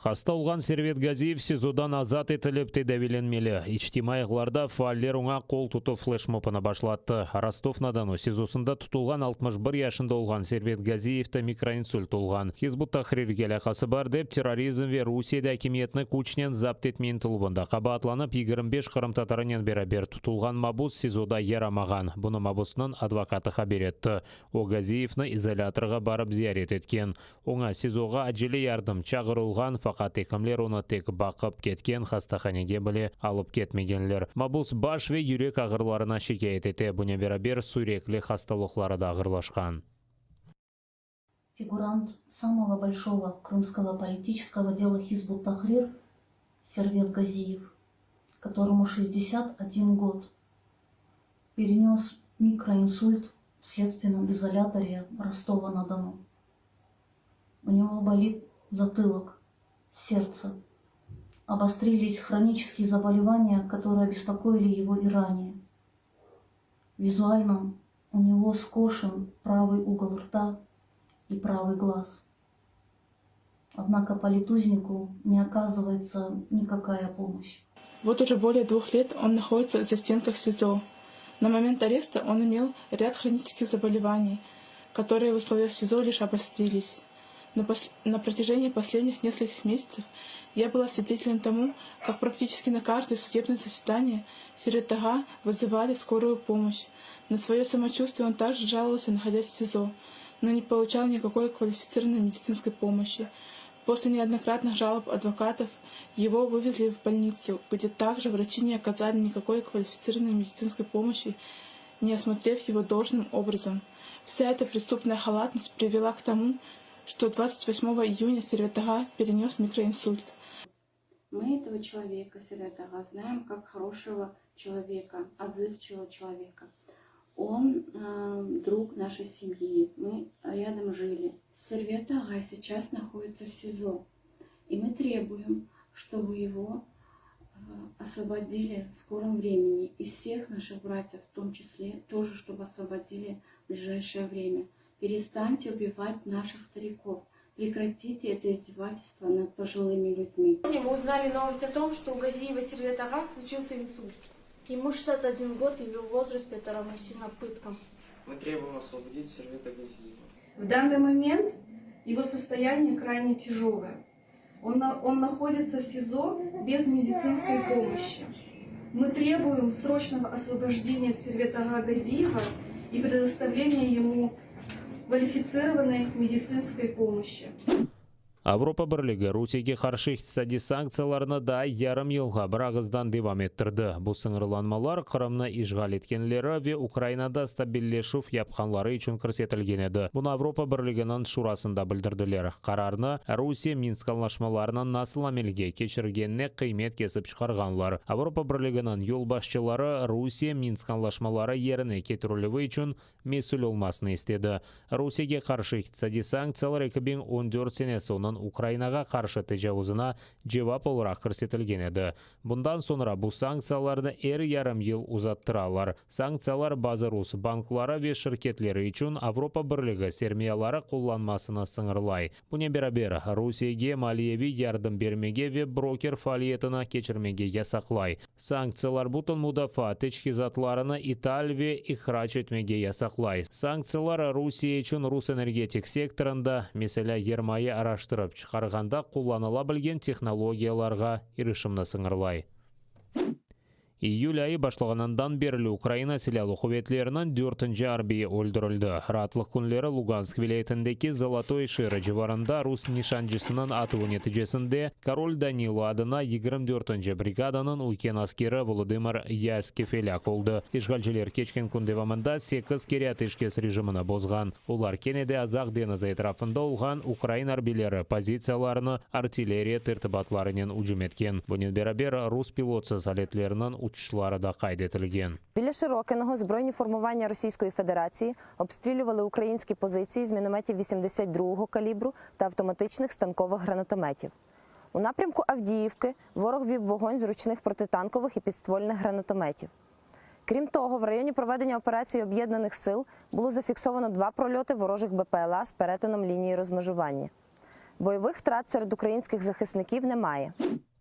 Hasta olğan Servet Gaziyev SİZOdan azat etilip tedaviylenmeli. İçtimaiy ağlarda faaller oña qol tutuv fleşmobını başlattı. Rostov-na-Donu SİZOsında tutulğan 61 yaşında olğan Servet Gaziyevde mikroinsult olğan. Hizb ut-Tahrirge alâqası bar dep, terrorizm ve Rusiyede akimiyetni küçnen zapt etme ıntıluvında qabaatlanıp 25 qırımtatarınen beraber tutulğan mabus SİZOda yaramağan. Bunı mabusnıñ advokatı haber etti. O, Gaziyevni izolâtorğa barıp ziyaret etken. Oña SİZOğa acele yardım çağırılğan, faqat ekimler onı tek baqıp ketken, hastahanege bile alıp ketmegenler. Mabus baş ve yürek ağırlarına şikâyet ete, bunen beraber sürekli hastalıqları da ağırlaşqan. Figurant samogo bolşogo krımskogo politiçeskogo dela Hizb ut-Tahrir Servet Gaziyev, kotoromu 61 god, perenös mikroinsult v следственном izolâtore Rostova-na-Donu. U nego bolit zatılok, sertse. Obosтрились хронические заболевания, которые беспокоили его и ранее. Визуально у него скошен правый угол рта и правый глаз. Однако политузнику не оказывается никакая помощь. Вот уже более двух лет он находится в застенках СИЗО. На момент ареста он имел ряд хронических заболеваний, которые в условиях СИЗО лишь обострились. На, пос... на протяжении последних нескольких месяцев я была свидетелем тому, как практически на каждое судебное заседание Сервет-ага вызывали скорую помощь. На свое самочувствие он также жаловался, находясь в СИЗО, но не получал никакой квалифицированной медицинской помощи. После неоднократных жалоб адвокатов его вывезли в больницу, где также врачи не оказали никакой квалифицированной медицинской помощи, не осмотрев его должным образом. Вся эта преступная халатность привела к тому, что 28 июня Сервет-ага перенес микроинсульт. Мы этого человека, Сервет-ага, знаем как хорошего человека, отзывчивого человека. Он э, друг нашей семьи, мы рядом жили. Сервет-ага сейчас находится в СИЗО, и мы требуем, чтобы его э, освободили в скором времени, и всех наших братьев в том числе тоже, чтобы освободили в ближайшее время. Перестаньте убивать наших стариков. Прекратите это издевательство над пожилыми людьми. Мы узнали новость о том, что у Газиева Сервет-ага случился инсульт. Ему 61 год, и в его возрасте это равносильно пыткам. Мы требуем освободить Сервета Газиева. В данный момент его состояние крайне тяжелое. Он, он находится в СИЗО без медицинской помощи. Мы требуем срочного освобождения Сервета Газиева и предоставления ему квалифицированной медицинской помощи. Avropa Birligi Rusiyege qarşı iqtisadiy sanktsiyalarnı daa yarım yılğa bir ağızdan devam ettirdi. Bu sıñırlanmalar Qırımnı işğal etkenleri ve Ukrainada stabilleşüv yapqanları içün kirsetilgen edi. Bunı Avropa Birliginiñ Şurasında bildirdiler. Qararnı Rusiye Minsk añlaşmalarını nasıl amelge keçirgenine qıymet kesip çıqarğanlar. Avropa Birliginiñ yolbaşçıları Rusiye Minsk añlaşmaları yerine ketirilüvi içün mesül olmasını istedi. Rusiyege qarşı iqtisadiy sanktsiyalar 2014 senesi onıñ Ukrainağa qarşı tecavuzına cevap olaraq kirsetilgen edi. Bundan soñra bu sanktsiyalarnı er yarım yıl uzattıralar. Sanktsiyalar bazı rus bankları ve şirketleri içün Avropa Birligi sermiyaları qullanmasını sıñırlay. Bunen beraber, Rusiyege maliyeviy yardım bermege ve broker faaliyetini keçirmege yasaqlay. Sanktsiyalar bütün mudafaa teçhizatlarını ital ve ihrac etmege yasaqlay. Sanktsiyalar Rusiye içün rus energetik sektorında, meselâ, yermayı araştırıp çıqarğanda qullanıla bilgen tehnologiyalarğa irişimni sıñırlay. İyül ayı başlağanından berli Ukraina Silâlı quvetleriniñ dörtünci arbiyi öldürildi. Raatlıq künleri Lugansk vilâyetindeki Zolotoye şeeri civarında rus nişancısınıñ atuvı neticesinde Korol Danilo adına 24-nci brigadanıñ üyken askeri Volodımır Yaskiv elâk oldı. İşğalciler keçken kün devamında sekiz kere ateşkes rejimini bozğan. Olar kene de Azaq deñizi etrafında olğan ukrain arbiyleri pozitsiyalarını artilleriya tertibatlarınen ücüm etken. Bunen beraber, rus pilotsız aletleriniñ uçuşları da qayd etilgen. Біля Широкиного збройні формування Російської Федерації обстрілювали українські позиції з мінометів 82-го калібру та автоматичних станкових гранатометів. У напрямку Авдіївки ворог вів вогонь з ручних протитанкових і підствольних гранатометів. Крім того, в районі проведення операції Об'єднаних сил було зафіксовано два прольоти ворожих БПЛА з перетином лінії розмежування. Бойових втрат серед українських захисників немає.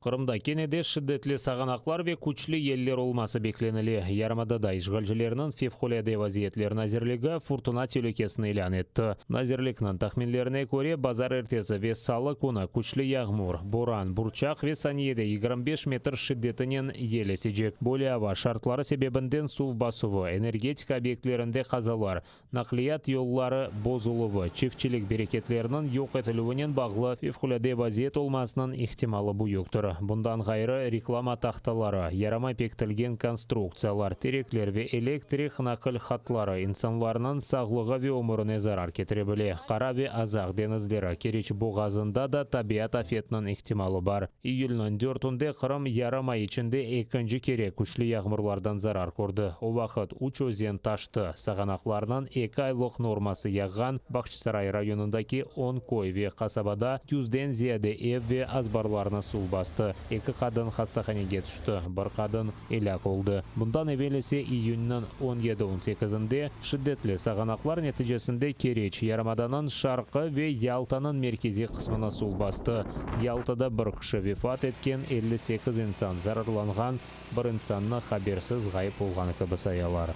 Qırımda kene de şiddetli sağanaqlar ve küçlü yeller olması beklenile. Yarımadada işğalcilerniñ Fevqulâde vaziyetler nazirligi furtuna telükesini ilân etti. Nazirlikniñ tahminlerine köre, bazarertesi ve salı künü küçlü yağmur, boran, burçaq ve saniyede 25 metr şiddetinen yel esecek. Böyle ava şartları sebebinden suv basuvı, energetika obyektlerinde qazalar, Naqliyat yolları bozuluvı, çiftçilik bereketleriniñ yoq etilüvinen bağlı fevqulâde vaziyet olmasınıñ ihtimalı büyüktir. Bundan ğayrı, reklama tahtaları, yaramay pekitilgen konstruktsiyalar, terekler ve elektrik naqil hatları insanlarnıñ sağlığı ve ömürine zarar ketire bile. Qara ve Azaq deñizleri, Keriç boğazında da tabiat afetiniñ ihtimalı bar. İyülniñ dörtünde Qırım yarım ay içinde ekinci kere küçlü yağmurlardan zarar kördi. O vaqıt üç özen taştı, sağanaqlarnıñ eki aylıq norması yağğan Bağçasaray rayonındaki on köy ve qasabada yüzden ziyade ev ve azbarlarnı suv bastı, eki qadın hastahanege tüşti, bir qadın elâk oldı. Bundan evel ise iyünniñ on yedi-on sekizinde şiddetli sağanaqlar neticesinde Keriç, yarımadanıñ şarqı ve Yaltanıñ merkeziy qısmını suv bastı. Yaltada bir kişi vefat etken, 58 insan zararlanğan, bir insannı habersiz ğayıp olğanı kibi sayalar.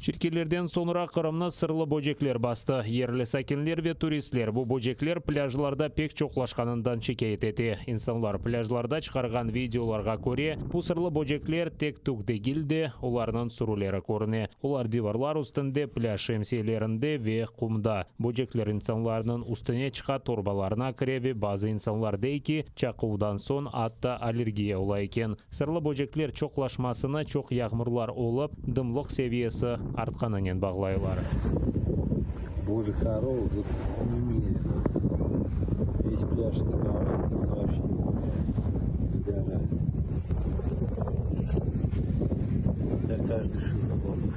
Çirkilerden soñra Qırımnı sırlı böcekler bastı. Yerli sakinler ve turistler bu böcekler plâjlarda pek çoqlaşqanından şikâyet ete. İnsanlar plâjlarda çıqarğan videolarğa köre, bu sırlı böcekler tek tük degil de, olarnıñ sürüleri körüne. Olar divarlar üstünde, plâj şemsiyelerinde ve qumda. Böcekler insanlarnıñ üstüne çıqa, torbalarına kire ve bazı insanlar dey ki, çaquvdan soñ atta allergiya ola eken. Sırlı böcekler çoqlaşmasını çoq yağmurlar olıp, dımlıq seviyesi artqanınen bağlaylar. Bojih korov тут немерено. Весь пляж загорает, никто вообще не купается. Загорает. За каждый шезлонг.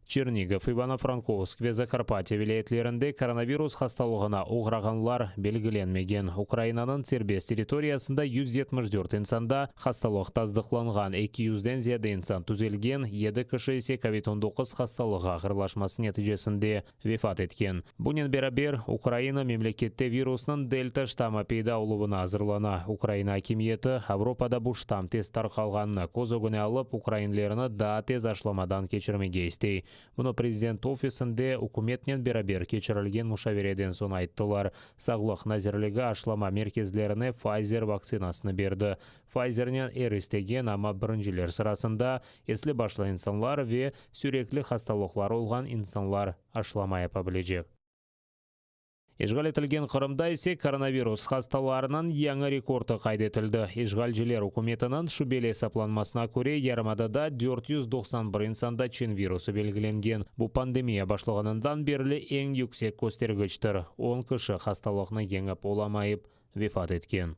Çernigov, İvano-Frankovsk ve Zakarpatye vilâyetlerinde koronavirus hastalığına oğrağanlar belgilenmegen. Ukrainanıñ serbest territoriyasında 174 insanda hastalıq tasdıqlanğan, eki yüzden ziyade insan tüzelgen, yedi kişi ise kovid 19 hastalığı ağırlaşması neticesinde vefat etken. Bunen beraber, Ukraina memlekette virusnıñ delta ştamı peyda oluvına azırlana. Ukraina akimiyeti, Avropada bu ştamm tez tarqalğanını köz ögüne alıp, ukrainlerni daa tez aşılamadan keçirmege istey. Bunı Prezident ofisinde ükümetnen beraber keçirilgen muşavereden soñ ayttılar. Sağlıq nazirligi aşılama merkezlerine Pfizer vaktsinasını berdi. Pfizernen er istegen, amma birinciler sırasında esli-başlı insanlar ve sürekli hastalıqları olğan insanlar aşılama yapa bilecek. İşğal etilgen Qırımda ise koronavirus hastalarınıñ yañı rekordı qayd etildi. İşğalciler ükümetiniñ şübeli esaplanmasına köre, yarımadada 491 insanda çin virusı belgilengen. Bu pandemiya başlağanından berli eñ yüksek köstergiçtir. On kişi hastalıqnı yeñip olamayıp vefat etken.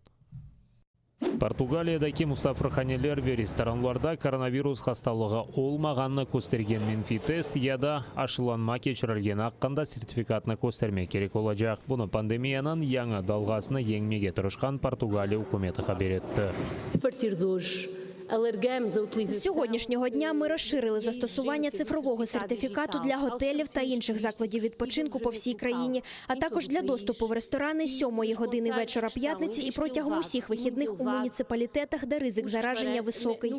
Portugaliyadaki musafirhaneler ve restoranlarda koronavirus hastalığı olmağanını köstergen menfiy test ya da aşılanma keçirilgeni aqqında sertifikatnı köstermek kerek olacaq. Bunı pandemiyanıñ yañı dalğasını yeñmege tırışqan Portugaliya ükümeti haber etti. З сьогоднішнього дня ми розширили застосування цифрового сертифікату для готелів та інших закладів відпочинку по всій країні, а також для доступу в ресторани з сьомої години вечора п'ятниці і протягом усіх вихідних у муніципалітетах, де ризик зараження високий.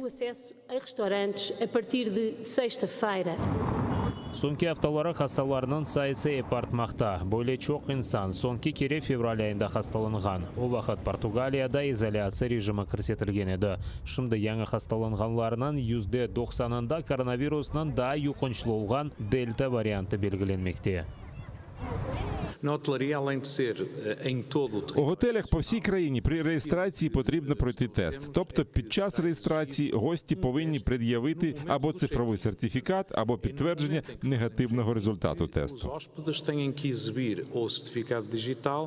Soñki aftaları hastalarnıñ sayısı ep artmaqta. Böyle çoq insan soñki kere fevral ayında hastalanğan. O vaqıt Portugaliyada izolâtsiya rejimi kirsetilgen edi. Şimdi yañı hastalanğanlarnıñ yüzde doqsanında koronavirusnıñ daa yuqunçlı olğan delta variantı belgilenmekte. У готелях по всій країні при реєстрації потрібно пройти тест. Тобто під час реєстрації гості повинні пред'явити або цифровий сертифікат, або підтвердження негативного результату тесту.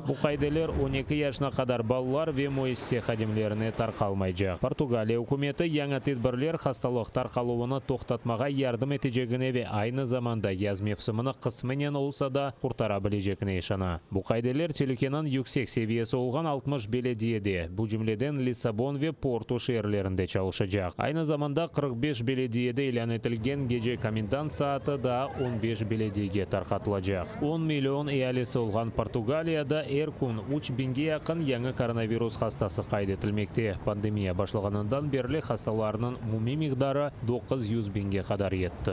Bu qaideler 12 yaşına qadar balalar ve müessise hadimlerine tarqalmaycaq. Portugaliya ükümeti yañı tedbirler hastalıq tarqaluvını toqtatmağa yardım etecegine ve aynı zamanda yaz mevsimini qısmınen olsa da qurtara bilecegine işana. Bu qaideler telükeniñ yüksek seviyesi olğan 60 belediyede, bu cümleden Lissabon ve Portu şeerlerinde çalışacaq. Aynı zamanda 45 belediyede ilân etilgen gece komendant saatı daa 15 belediyege tarqatılacaq. On million ealisi olğan Portugaliyada er kün üç biñge yaqın yañı koronavirus hastası qayd etilmekte. Pandemiya başlağanından berli hastalarnıñ umumiy miqdarı 900 biñge qadar yetti.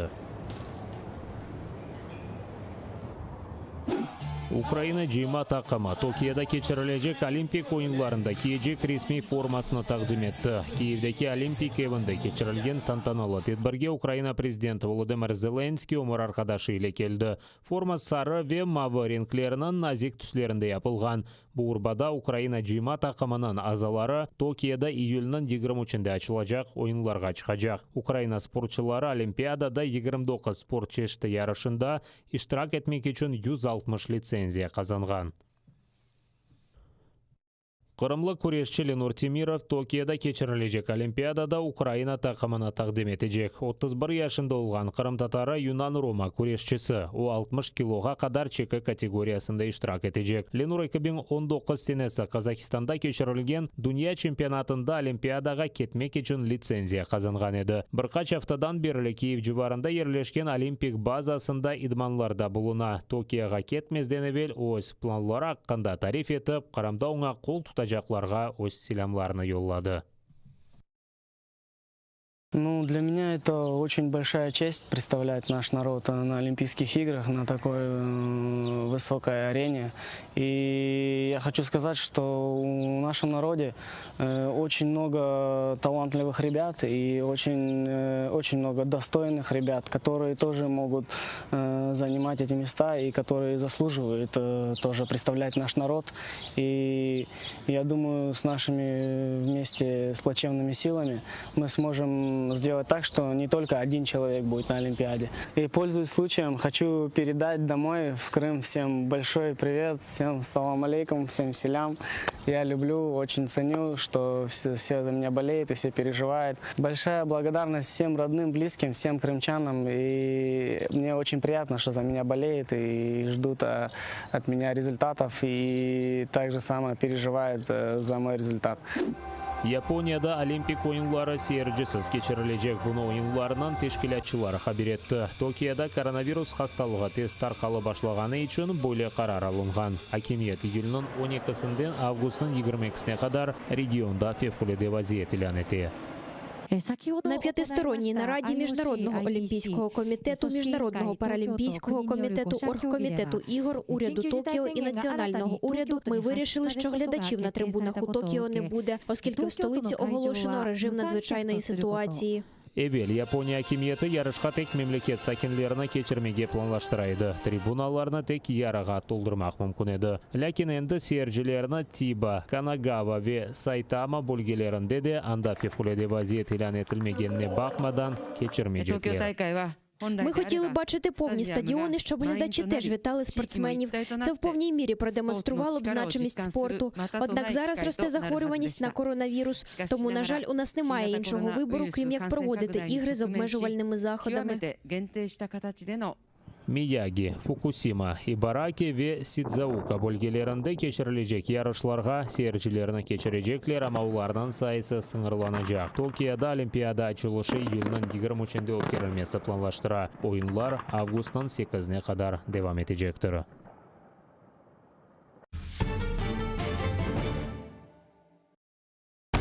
Ukraina cıyma taqımı Tokioda keçirilecek Olimpik oyunlarında kiyecek resmiy formasını taqdim etti. Kiyevdeki Olimpik evinde keçirilgen tantanalı tedbirge Ukraina prezidenti Volodımır Zelenskıy ömür arqadaşı ile keldi. Forma sarı ve mavı renkleriniñ nazik tüslerinde yapılğan. Bu urbada Ukraina cıyma taqımınıñ azaları Tokioda iyülniñ 23-nde açılacaq oyunlarğa çıqacaq. Ukraina sportçuları Olimpiadada 29 sport çeşiti yarışında iştirak etmek içün 160 litsenziya qazanğan. Qırımlı küreşçi Lenur Temirov Tokioda keçirilecek Olimpiadada Ukraina taqımını taqdim etecek. 31 yaşında olğan qırımtatarı yunan-roma küreşçisi. O, 60 kiloğa qadar çeki kategoriyasında iştirak etecek. Lenur 2019 senesi Qazahistanda keçirilgen dünya çempionatında Olimpiadağa ketmek içün litsenziya qazanğan edi. Bir qaç aftadan berli Kiyev civarında yerleşken Olimpik bazasında idmanlarda buluna. Tokioğa ketmezden evel öz planları aqqında tarif etip, Qırımda oña qol tutacaqlarğa öz selâmlarını yolladı. Ну, для меня это очень большая честь представлять наш народ на Олимпийских играх, на такой э, высокой арене. И я хочу сказать, что в нашем народе э, очень много талантливых ребят и очень, э, очень много достойных ребят, которые тоже могут занимать эти места и которые заслуживают тоже представлять наш народ. И я думаю, с нашими вместе с плачевными силами мы сможем сделать так, что не только один человек будет на Олимпиаде. И, пользуясь случаем, хочу передать домой в Крым всем большой привет, всем салам алейкум, всем селям. Я люблю, очень ценю, что все, все за меня болеют и все переживают. Большая благодарность всем родным, близким, всем крымчанам. И мне очень приятно, что за меня болеют и ждут э, от меня результатов и также самое переживают э, за мой результат. Yaponiyada Olimpik oyunları seyircisiz keçirilecek. Bunı oyunlarnıñ teşkilâtçıları haber etti. Tokioda koronavirus hastalığı tez tarqalıp başlağanı içün böyle qarar alınğan. Akimiyet iyülniñ 12-sinden avgustnıñ 22-sine qadar regionda fevqulâde vaziyet ilân ete. На п'ятисторонній нараді Міжнародного олімпійського комітету, Міжнародного паралімпійського комітету, Оргкомітету ігор, уряду Токіо і національного уряду ми вирішили, що глядачів на трибунах у Токіо не буде, оскільки в столиці оголошено режим надзвичайної ситуації. Evel Yaponiya akimiyeti yarışqa tek memleket sakinlerini keçirmege planlaştıra edi. Tribunalarnı tek yarığa toldurmaq mümkün edi. Lâkin endi seyircilerni Tiba, Kanagava ve Saytama bölgelerinde de, anda fevqulâde vaziyet ilân etilmegenine baqmadan, keçirmeycekler. Ми хотіли бачити повні стадіони, щоб глядачі теж вітали спортсменів. Це в повній мірі продемонструвало б значимість спорту. Однак зараз росте захворюваність на коронавірус, тому, на жаль, у нас немає іншого вибору, крім як проводити ігри з обмежувальними заходами. Miyagi, Fukusima, İbaraki ve Sidzaoka bölgelerinde keçirilecek yarışlarğa seyircilerni keçirecekler, amma olarnıñ sayısı sıñırlanacaq. Tokioda Olimpiada açılışı iyülniñ 23-nde ötkerilmesi planlaştıra. Oyunlar avgustnıñ 8-ne qadar devam etecektir.